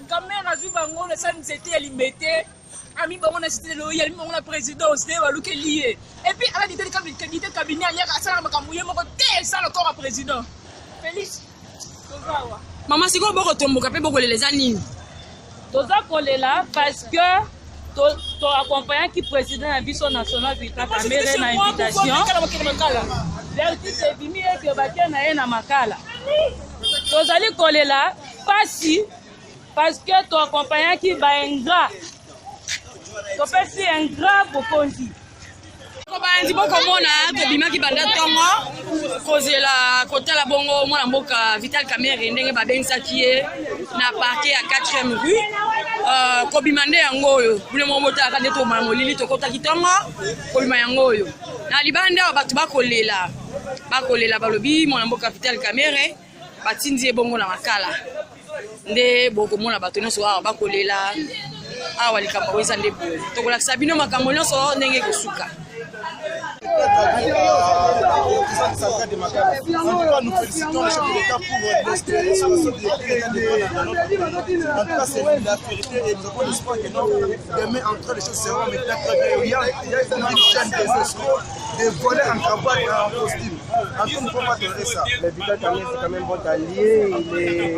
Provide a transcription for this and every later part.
Kamerhe azwi bango na sa nzete ya limete, ami bango na cité loyi, ami bango na présidence te balukeli ye. Et puis ala dite dite cabinet aliaka asalaka makambo ye moko te esala corps ya président. Félix toza awa. Mama sikoyo bokotomboka mpe bokolela eza nini? Toza kolela parce que to accompagnaki président na biso national Vital Kamerhe na invitation. Verdict ebimi ete batie na ye na makala. Tozali kolela pasi parce que to accompagnaki ba ingrat. Topesi ingrat bokonzi. Bayanzi bokomona tobimaki banda ntongo kozela kotala bongo mwana mboka Vital Kamerhe ndenge babengisaki ye na parquet ya 4e rue. Kobima nde yango oyo bino moko botalaka nde tobima na molili, tokotaki ntongo kobima yango oyo na libanda awa bato bakolela, bakolela balobi mwana mboka Vital Kamerhe batindi ye bongo na makala. Nde bokomona bato nyonso awa bakolela awa, likambo yango eza nde boye, tokolakisa bino makambo nyonso ndenge ekosuka. En tout cas, nous félicitons le chef de l'État pour l'instauration de l'état de droit dans notre pays. En tout cas, c'est la vérité et nous avons l'espoir que non, demain, entre les choses seront maintenant très bien. Il y a une chaîne des escrocs, des voleurs en cravate et en costume. En tout cas, nous ne pouvons pas tolérer ça. Mais Vital Kamerhe, c'est quand même votre allié, il est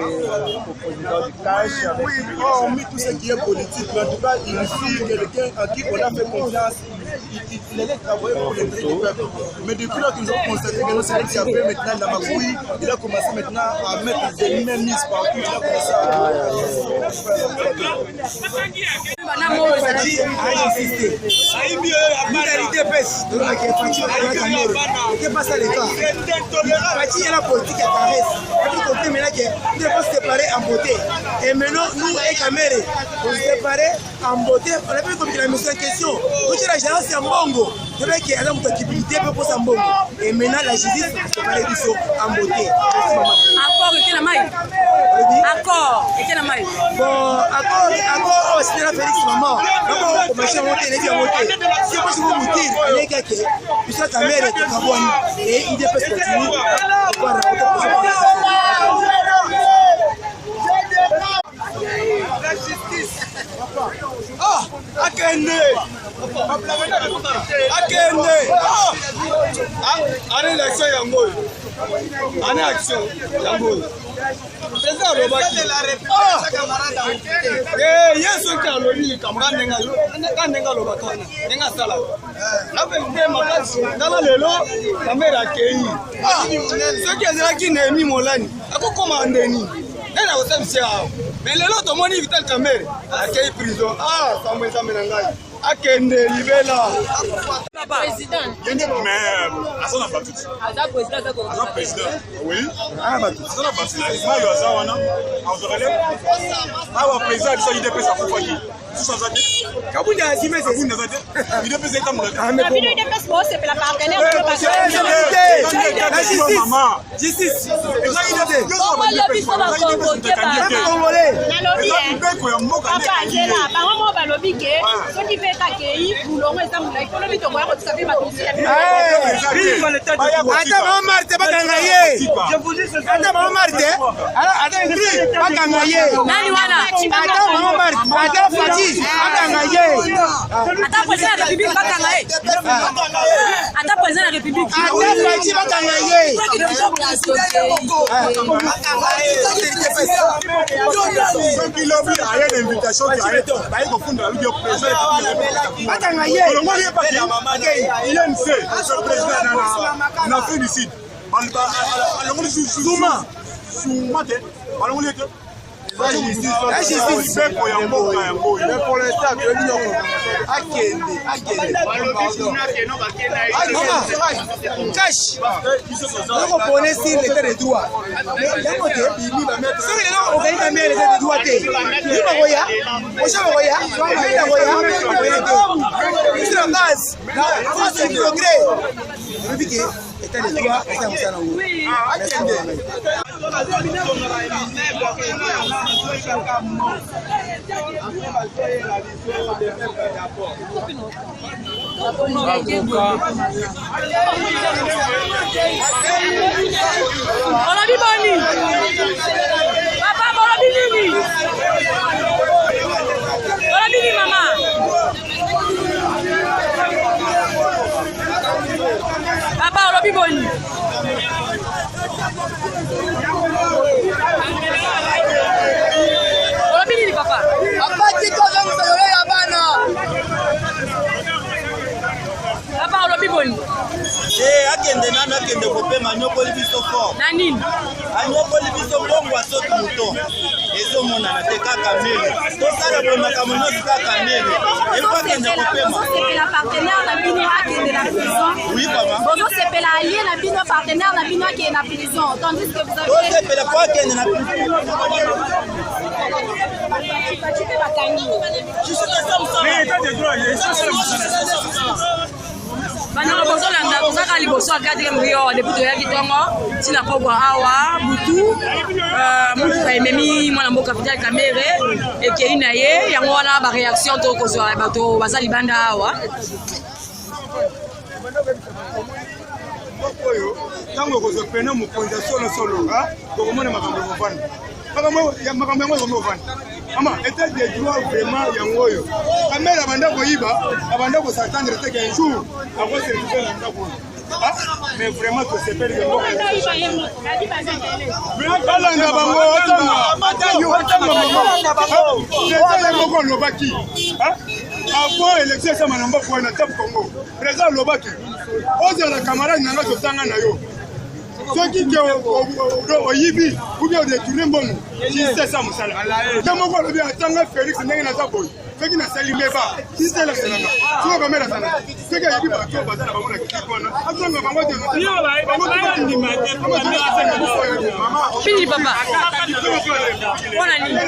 co-président du CACH. Avec... Oui, hormis tout ce qui est politique, mais en tout cas, il fut quelqu'un à qui on a fait confiance. Il allait travailler pour l'intérêt du peuple. Mais depuis là que nous avons constaté que nous, c'est qui a fait maintenant la magouille, il a commencé maintenant à mettre des mains mises partout. Il a commencé à. Fatshi est la politique à caresse. Et puis côté maintenant que nous devons se séparer en beauté. Et maintenant, nous et Kamerhe, on se séparer en beauté. On a vu comme la mission en question. Nous la gérance ya mbongo. Toyebaki aza moto ya culpabilité mpe kosa mbongo. Et maintenant la justice séparer biso en beauté. Merci maman. Accord eke na mai. Accord eke na mai. Bon, accord oyo basinela Félix maman. Nako komashi yango te, nayebi yango te. Si moi je veux vous dire, aleki ake biso Kamerhe tokabwani et UDPS continue. La justice. Ah, akende. Akende. Ah, ane élection yango oyo, ane action yango oyo président alobaki ye soki alobi likambo ka ndenge alobaka wana ndenge asalaka na mpe makasi. Tala lelo Kamerhe akei, soki ezalaki Nehemi Molani akokoma ndeni nde na kosalisa awa. Mais lelo tomoni Vital Kamerhe akei prison. Ah, sambo Nzambe na ngai, akende libela. Mais aza na bato ti aza président, oui, aza na bato na ye. Mayo aza wana, azwakale awa. Président biso UDPS akufaki, mosusu aza te. Kabunda azime. Kabunda aza te, UDPS etambola te. Bino UDPS bosepela partenaire. La justice. Justice. Biso bakonvoke. Congolais. Nalobi mibeko ya mboka. Papa Angela, bango moko balobi ke soki mpe kakei mulongo eza molai, tolobi tokoya kotika mpe bato mosusu ya bino. Ata mama Marte bakanga ye, ata mama Marte, ata Ingrid bakanga ye. Nani wana? Ata mama Marte, ata Fatshi bakanga ye. Ata président ya république bakanga ye, ata président ya république. Ata Fatshi bakanga ye. Soki lobi aye na invitation, baye kofunda, baluki yo président. Bakanga ye. Olongoli ye paki UNC, président na Afrique du Sud alongoli Zuma. Zuma te, balongoli ye te. La justice. Mibeko ya mboka yango oyo. Mais pour l'instant toyebi nyoko akende, akende. Mama cash okopone sur l'état de droit yango te. Soki lelo okangi Kamerhe, l'état de droit te, yo bakoya osa, bakoya menda, koya bakoya te. Biso na base force du progrès olobi ke état de droit eza mosala nango. Akende. Olobi boni, papa? Bolobi nini? kopema, anyokoli biso fort. Na nini? Anyokoli biso mbongo ya soki moto ezomonana te, kaka mele tosala boye makambo nyonso kaka mele efo akende kopema. Bozosepela partenaire na bino akende na prison? Oui, mama. Bozosepela allié na bino, partenaire na bino akende na prison, tandis que vous avez Tosepela po akende na prison. Bakangi. Bandeko bozolanda, tozaka liboso ya 4e rio depuis toyaki ntongo ntina pokwa awa butu. Motuka ememi mwana mboka Vital Kamerhe ekei na ye. Yango wana baréaction tokozwa bato baza libanda awa. Mboka oyo, ntango okozwa pene mokonzi ya solosolo, tokomona makambo ekofanda, makambo yango ekomi kofanda. Ama état de droit vraiment yango oyo. Kamerhe abanda koyiba, abanda kos'attendre te qu'un jour akose retrouver na ndako oyo. Mais vraiment tosepeli. Balanda bango, otanga président ye moko alobaki avant élection esama na mboka oyo na Top Congo. Président alobaki: ozala camarade na nga, totanga na yo, soki ke oyibi ou bien odétourner mbongo, justice esa mosala. Ye moko alobi: atanga Félix, ndenge naza boye, soki nasali mbeba, justice elaselanga. Soki Kamerhe azala, soki ayebi bato baza na bango na clique wana, azonga bango te. Fini papa, mpona nini?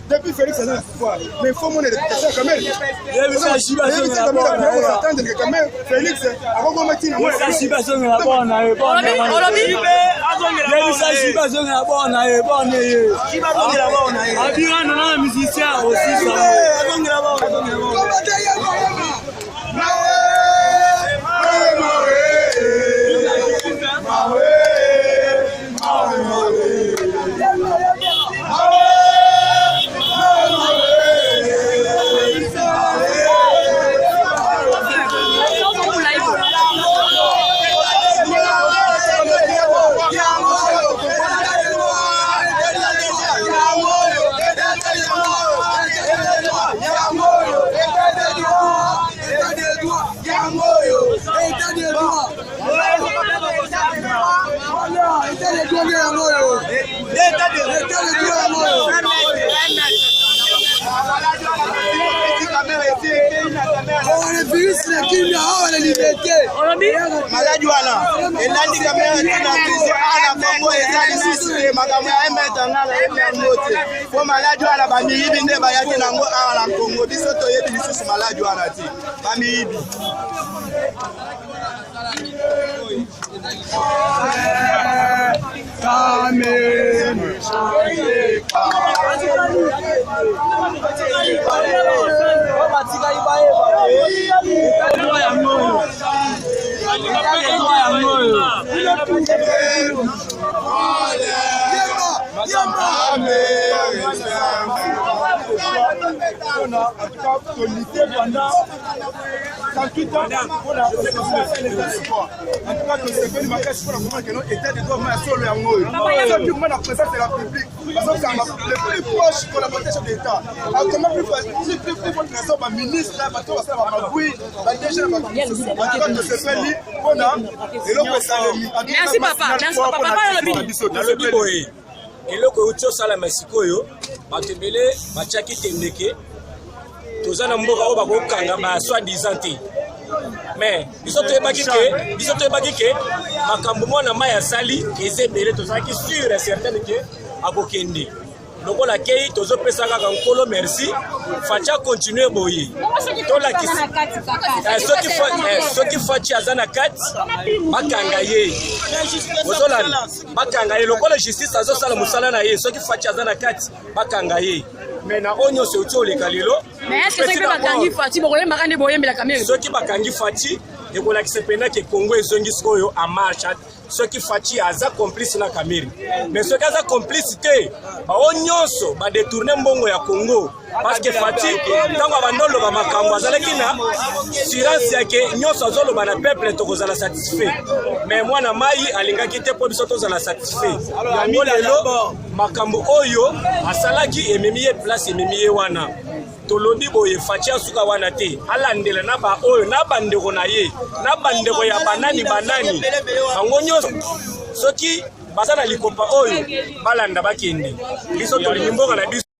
Depuis Félix aza na pouvoir, mais faut mona réputation ya Kamerhe, s'attendre que Kamerhe, Félix akokoma ntina. Olobi? Yebisa bona ye, bona ye abirano na musicien aussi. Virus na kimia awa na liberté. Maladi wana elandi Kamerhe tina prison awa na Kongo eza lisusu te. Makambo ya emetanga na yebi yango te, po maladi wana bamiyibi nde bayaki nango awa na Kongo. Biso toyebi lisusu maladi wana te, bamiyibi. En tout cas, tolutter pendant 38 ans mpona en tout cas tosepeli makasi mpona komona que non, état de droit ma ya solo yango oyo. Soki kuma na présidence de la République bazokanga le plus proche collaborateur chef d'État, akoma plus plus plus forte raison baministre, bato basala bamagui, baDG na bato mosusu. En tout cas tosepeli mpona eloko esalemi. Merci papa, merci papa. Papa alobi. Nalobi boye, eloko euti osalama sikoyo, bato ebele batiaki tendeke toza na mboka oyo bakokanga ba soi-disant te. Mais biso toyebaki ke makambo mwana mai asali eza ebele. Tozalaki sûr et certain ke akokende. Lokola kei, tozopesa kaka Nkolo merci. Fatshi acontinuer boye, tolakisa. Soki Fatshi aza na kati, bakanga ye. Ozolanda, bakanga ye lokola justice azosala mosala na ye. Soki Fatshi aza na kati, bakanga ye. Mais na oyo nyonso euti oleka lelo, Mais est ce que soki mpe bakangi Fatshi, bokoyembaka nde boyembela Kamerhe? Soki bakangi Fatshi, ekolakisa mpena ke Kongo ezongi sikoyo en marche, soki Fatshi aza complice na Kamerhe. Mais soki aza complice te, bao nyonso badétourner mbongo ya Congo, parce que Fatshi, ntango abandi oloba makambo, azalaki na assurance ya ke nyonso azoloba na peuple tokozala satisfait. Mais mwana mai alingaki te mpo biso tozala satisfait. Yango lelo makambo oyo asalaki ememi ye place ememi ye wana. Tolobi boye, Fatshi asuka wana te, alandela na baoyo na bandeko na ye na bandeko ya banani banani bango nyonso, soki baza na likopa oyo balanda bakende. Biso tolingi mboka na biso.